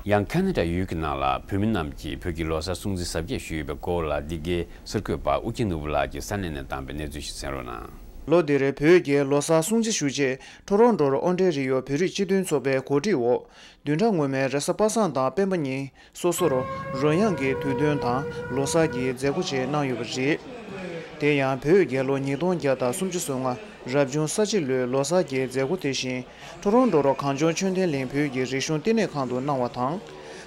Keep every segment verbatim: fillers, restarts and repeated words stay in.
ཡང་ཁ་ན་ཌ་ཡུལ་གྱི་ནང་ལ་བོད་མི་རྣམས་ཀྱིས་བོད་ཀྱི་ལོ་གསར་སྲུང་བརྩི་གཟབ་རྒྱས་ཞུས་ཡོད་པའི་སྐོར་ལ། འདི་གའི་གསར་འགོད་པ་ཨུ་རྒྱན་ནོར་བུ་ལགས་ཀྱིས་ས་གནས་ནས་བཏང་པའི་གནས་ཚུལ་ཞིག་གསན་རོགས་གནང་། ལོ་འདིར་བོད་ཀྱི་ལོ་གསར་སྲུང་བརྩི་ཞུ་ཆེད་ཊོ་རོན་ཊོར་ཨོན་ཊེ་རི་ཡོ་བོད་རིགས་སྤྱི་མཐུན་ཚོགས་པའི་གོ་སྒྲིག་འོག་བདུན་ཕྲག་སྔོན་མའི་རེས་གཟའ་པ་སངས་དང་སྤེན་པ་གཉིས་སོ་སོར་རོལ་དབྱངས་ཀྱི་དུས་སྟོན་དང་ལོ་གསར་གྱི་མཛད་སྒོ་བཅས་གནང་ཡོད་པ་རེད། དེ་ཡང་བོད་རྒྱལ་ལོ་ཉིས་སྟོང་བརྒྱ་དང་སུམ་ཅུ་སོ་ལྔ་རབ་བྱུང་ས་བྱི་ལོའི་ལོ་གསར་གྱི་མཛད་སྒོ་དེ་བཞིན་ཊོ་རོན་ཊོ་རུ་གངས་ལྗོངས་ཆོས་ལྡན་གླིང་བོད་ཀྱི་རིག་གཞུང་བསྟི་གནས་ཁང་དུ་གནང་བ་དང་།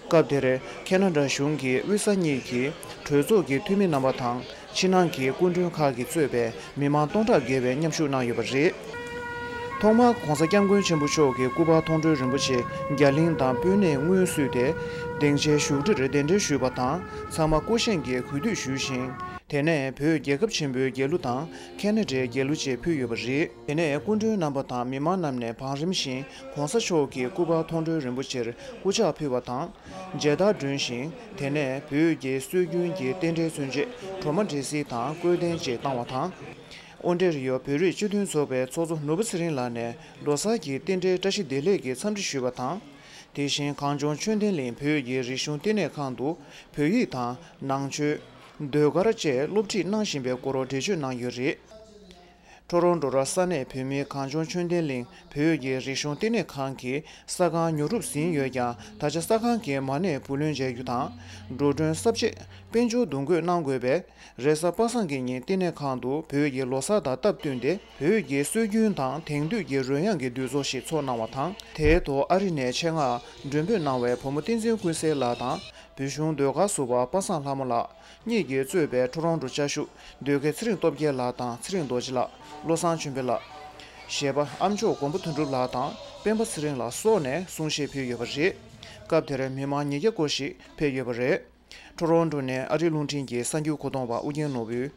སྐབས་དེར་ཁ་ན་ཌ་གཞུང་གི་དབུས་ས་གཉིས་ཀྱི་གྲོས་ཚོགས་ཀྱི་འཐུས་མི་རྣམ་པ་དང་། ཕྱི་ནང་གི་སྐུ་མགྲོན་ཁག་གིས་གཙོས་པའི་མི་མང་སྟོང་ཕྲག་བརྒལ་བས་མཉམ་ཞུགས་གནང་ཡོད་པ་རེད། ཐོག་མར་༧གོང་ས་༧སྐྱབས་མགོན་ཆེན་པོ་མཆོག་གིས་སྐུ་པར་མཐོང་གྲོལ་རིན་པོ་ཆེ་རྒྱ་གླིང་དང་སྤོས་སྣེས་སྔོན་བསུས་ཏེ། སྡིངས་ཆའི་བཞུགས་ཁྲིར་གདན་འདྲེན་ཞུས་པ་དང་། ཚང་མ་སྐུ་བཞེངས་ཀྱིས་གུས་འདུད་ཞུས་ཤིང་། དེ་ནས་བོད་རྒྱལ་ཁབ་ཆེན་པོའི་རྒྱལ་གླུ་དང་ཁ་ན་ཌའི་རྒྱལ་གླུ་བཅས་ཕུལ་ཡོད་པ་རེད། དེ་ནས་སྐུ་མགྲོན་རྣམ་པ་དང་མི་མང་རྣམས་ནས་བང་རིམ་བཞིན་༧གོང་ས་མཆོག་གི་སྐུ་པར་མཐོང་གྲོལ་རིན་པོ་ཆེར་སྐུ་ཕྱག་ཕུལ་བ་དང་། མཇལ་དར་བསྒྲོན་ཞིང་། དེ་ནས་བོད་ཀྱི་སྲོལ་རྒྱུན་གྱི་རྟེན་འབྲེལ་མཚོན་ཆེད་གྲོ་མ་འབྲས་སིལ་དང་བརྐོས་ཐལ་བཅས་བཏང་བ་དང་། ཨོན་ཊེ་རི་ཡོ་བོད་རིགས་སྤྱི་མཐུན་ཚོགས་པའི་ཚོགས་གཙོ་ནོར་བུ་ཚེ་རིང་ལགས་ནས་ལོ་གསར་གྱི་རྟེན་འབྲེལ་བཀྲ་ཤིས་བདེ་ལེགས་ཀྱི་འཚམས་འདྲི་ཞུས་པ་དང་། དེ་བཞིན་གངས་ལྗོངས་ཆོས་ལྡན་གླིང་བོད་ཀྱི་རིག་གཞུང་བསྟི་གནས་ཁང་དུ་བོད་ཡིག་དང་ནང་ཆོས། ཟློས་གར་བཅས་སློབ་ཁྲིད་གནང་བཞིན་པའི་སྐོར་འགྲེལ་བརྗོད་གནང་ཡོད་རེད། ཊོ་རོན་ཊོ་རུ་ས་གནས་བོད་མིའི་གངས་ལྗོངས་ཆོས་ལྡན་གླིང་བོད་ཀྱི་རིག་གཞུང་བསྟི་གནས་ཁང་གིས་ས་ཁང་ཉོ་སྒྲུབ་ཟིན་ཡོད་ཀྱང་། ད་ཆ་ས་ཁང་གི་མ་གནས་བུ་ལོན་འཇལ་རྒྱུ་དང་། འགྲོ་གྲོན་གསབ་ཆེད་དཔལ་འབྱོར་འདུ་འགོད་གནང་དགོས་པས། རེས་གཟའ་པ་སངས་ཀྱི་ཉིན་བསྟི་གནས་ཁང་དུ་བོད་ཀྱི་ལོ་གསར་དང་སྟབས་བསྟུན་ཏེ། བོད་ཀྱི་སྲོལ་རྒྱུན་དང་དེང་དུས་ཀྱི་རོལ་དབྱངས་ཀྱི་འདུས་ཚོགས་ཤིག་ཚོགས་གནང་བ་དང་། དེའི་ཐོག་ཨ་རི་ནས་ཆེད་མངགས་མགྲོན་འབོད་གནང་བའི་བུ་མོ་བསྟན་འཛིན་ཀུན་གསལ་ལགས་དང་། བོད་གཞུང་ཟློས་གར་ཟུར་པ་པ་སངས་ལྷ་མོ་ལགས་གཉིས་ཀྱིས་གཙོས་པའི་ཊོ་རོན་ཊོ་བཅའ་བཞུགས་ཟློས་དགེ་ཚེ་རིང་སྟོབས་རྒྱལ་ལགས་དང་ཚེ་རིང་རྡོ་རྗེ་ལགས། བློ་བཟང་ཆོས་འཕེལ་ལགས། གཞས་པ་ཨ་མཆོག་མགོན་པོ་དོན་གྲུབ་ལགས་དང་སྤེན་པ་ཚེ་རིང་ལགས་སོགས་ནས་གསུང་བཤད་ཕུལ་ཡོད་པ་རེད། སྐབས་དེར་མི་མང་ཉིས་བརྒྱ་སྐོར་ཞིག་ཕེབས་ཡོད་པ་རེད། ཊོ་རོན་ཊོ་ནས་ཨ་རིའི་རླུང་འཕྲིན་གྱི་གསར་འགྱུར་མཁོ་གཏོང་བ་ཨུ་རྒྱན་ནོར་བུས།